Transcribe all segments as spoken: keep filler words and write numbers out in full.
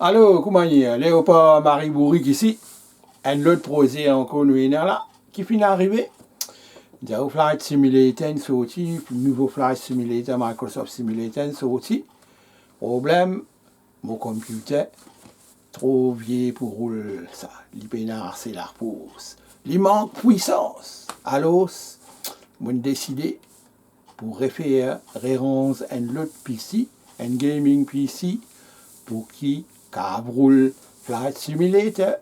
Alo, kouma i ye? Leopar Marie Bourrique isi. Enn lot proze ankor nou ena la, ki finn arive. Dir ou Flight Simulator inn sorti, nouvo Flight Simulator, Microsoft Simulator inn sorti. Problem, mo computer tro vie pou roul sa. Li pena ase lapours. Li mank pwisans. Alor, mo'nn deside pou refer, reranz enn lot P C, enn gaming P C, pou ki kav roul Flight Simulator.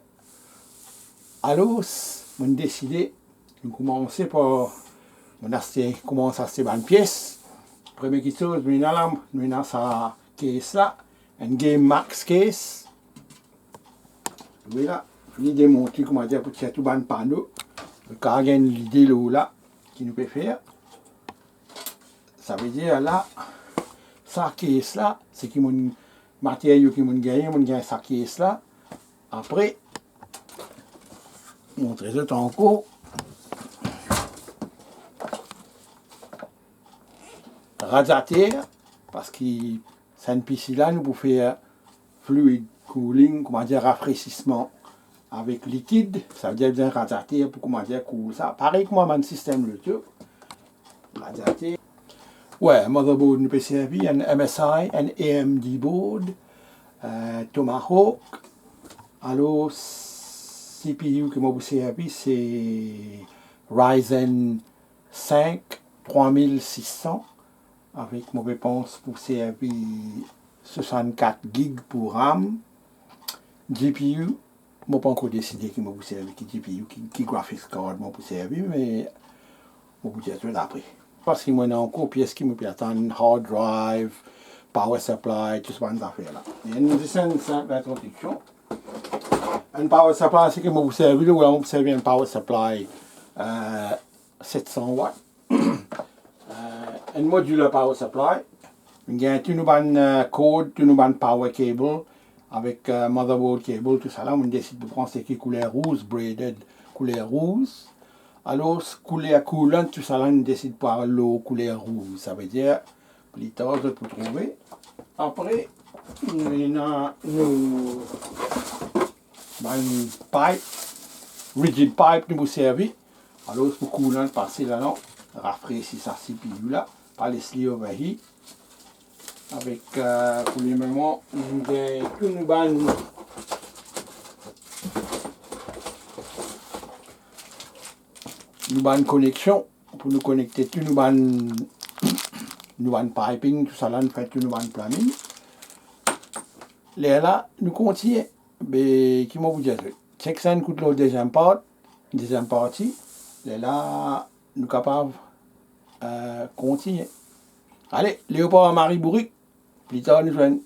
Alor, mo'nn deside, nou koumanse par, mo'nn aste, koumans aste bann pies. Premie kiksoz, nou ena la, nou ena sa case la, enn Game Max case. Wi la, fini demont li, koumadir pou tir tou bann pano. Nou kav gagn lide lor la, ki nou pe fer. Savedir la, sa case la, seki mo'nn, materio ki mo'nn gagne, mo'nn gagn sa case la. Apre, montre zot ankor radiater, parski sa enn P C la, nou pou fer fluid cooling, koumadir rafresisman avek likid, savedir bizin radiater pou, koumadir, koul sa. Parey kouma bann sistem loto, radiater. Wi, motherboard nou pe servi, enn M S I, enn A M D board, eh, Tomahawk. Alor, C P U ki mo pou servi, se Ryzen cinq trois mille six cents, avek, mo pe pans, pou servi soixante-quatre gig pou RAM. G P U, mo pa ankor deside ki mo pou servi, ki G P U, ki, ki graphics card mo pou servi, me mo pou dir zot apre. Parski mo ena ankor pies ki mo pe atann, hard drive, power supply, tou sa bann zafer la. Enn, zis enn sinp introdiksion. Enn power supply, seki mo pou servi, la mo pou servi enn power supply, eh, set san watt. Eh, enn modular power supply. Mo'nn gagn tou nou bann, eh, cord, tou nou bann power cable, avek, eh, motherboard cable, tou sa la. Mo'nn desid pou pran seki kouler rouz, braided kouler rouz. Alor, kouler coolant, tou sa la, nou desid pou al lor kouler rouz. Savedir, pli tar, zot pou trouve. Apre, nou ena nou bann pipe, rigid pipe nou pou servi. Alor, pou koulan pase ladan, rafresi sa C P U la, pa les li overheat. Avek, eh, pou lemoman, nou gagn tou nou bann, nou bann koneksion, pou nou konekte tou nou bann, nou bann piping, tou sa la, nou fer tou nou bann plumbing. Lerla, nou kontigne. Be, ki mo pou dir zot? Check sa enn kout lor deziem part, deziem parti. Lerla, nou kapav, eh, kontigne. Ale, Leopar Marie Bourrique. Pli tar nou zwenn.